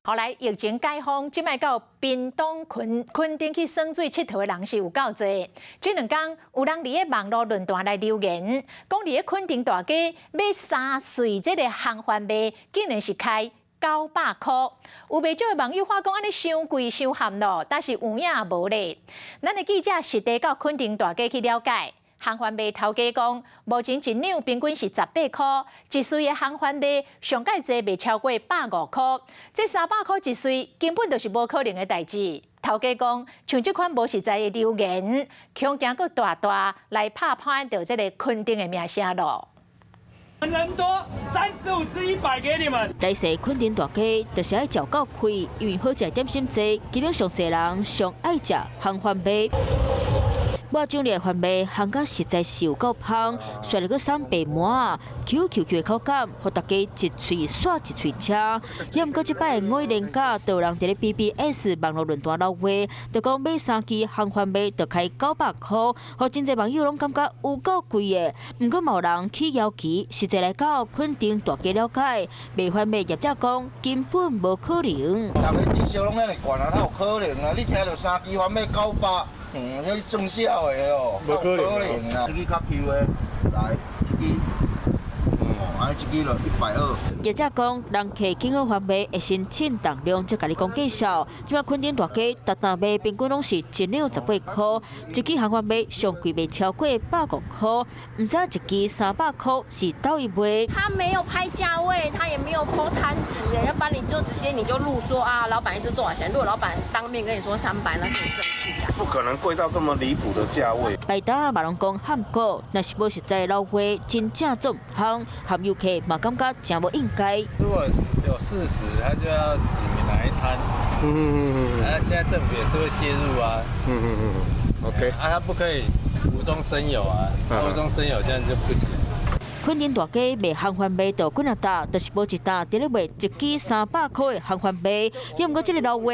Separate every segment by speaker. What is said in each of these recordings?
Speaker 1: 後來疫情解封，這擺到屏東墾墾丁去耍水𨑨迌的人是有夠濟。這兩工有人佇咧網路論壇來留言，講佇咧墾丁大街買三穗這個烘番麥，竟然是開900箍。有袂少的網友話講按呢傷貴傷譀咯，但是有影無咧。咱的記者實地到墾丁大街去了解。烘番麥頭家講，目前一兩平均是18箍，一穗的烘番麥上蓋濟袂超過150箍。這300箍一穗根本就是無可能的代誌。頭家講，像這款無實在的留言，恐驚閣大大來拍歹著這个墾丁的名聲咯。
Speaker 2: 人多，35支100給你們。
Speaker 3: 來踅墾丁大街，就是愛食夠開，因為好食點心濟，其中上濟人上愛食烘番麥。抹種的番麥烘甲實在是有夠芳，雪落去送白饃，Q Q Q 的口感，予大家一喙煞一喙食。也毋過這擺五一連假，就有人佇咧 BBS 網路論壇留話，就講買三支烘番麥就開900箍，予真濟網友攏感覺有夠貴的。毋過嘛有人起要求，實際來到墾丁大街了解，賣番麥業者講根本無可能。
Speaker 4: 逐个至少攏遐爾懸啊，哪有可能啊？你聽著三支番麥九百。嗯，這裝痟的哦，無可能啊！這支較 Q 的，來，這支，哦，按呢這支就120。
Speaker 3: 業者講，人客揀好番麥會先稱重量，才共你講價數。這擺墾丁大街，逐擔賣平均攏是一兩18箍，一支烘番麥上貴袂超過150箍，毋知一支300箍是佗位賣。
Speaker 5: 他沒有拍價位，他也沒有 po 攤子，要不然你就直接你就錄說啊，老闆一支多少錢？如果老闆當面跟你說300，那是有證據啊。
Speaker 6: 不可能貴到這麼離譜的價位。
Speaker 3: 擺檔嘛攏講譀古，若是無實在老話，真正做毋通，含遊客嘛感覺誠無應該。
Speaker 7: 如果有事實，他就要指明哪一攤。啊，現在政府也是會介入啊。
Speaker 6: OK。
Speaker 7: 啊，他不可以無中生有啊，無中生有這樣就不行。
Speaker 3: 墾丁大街賣烘番麥就幾若搭，就是無一擔佇咧賣一支300箍的烘番麥。也毋過這个老話，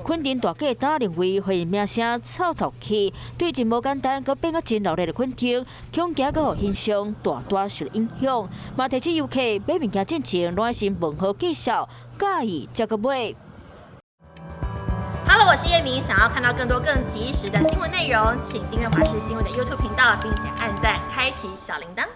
Speaker 3: 墾丁大街當認為予伊名聲臭臭去，對真無簡單，閣變甲真鬧熱的墾丁，恐驚閣予形象大大受影響。嘛提醒遊客買物件進前，攏愛先問好介紹，佮意才閣買。
Speaker 8: Hello，我是葉明，想要看到更多更及時的新聞內容，請訂閱華視新聞的 YouTube 頻道，並且按讚，開啟小鈴鐺。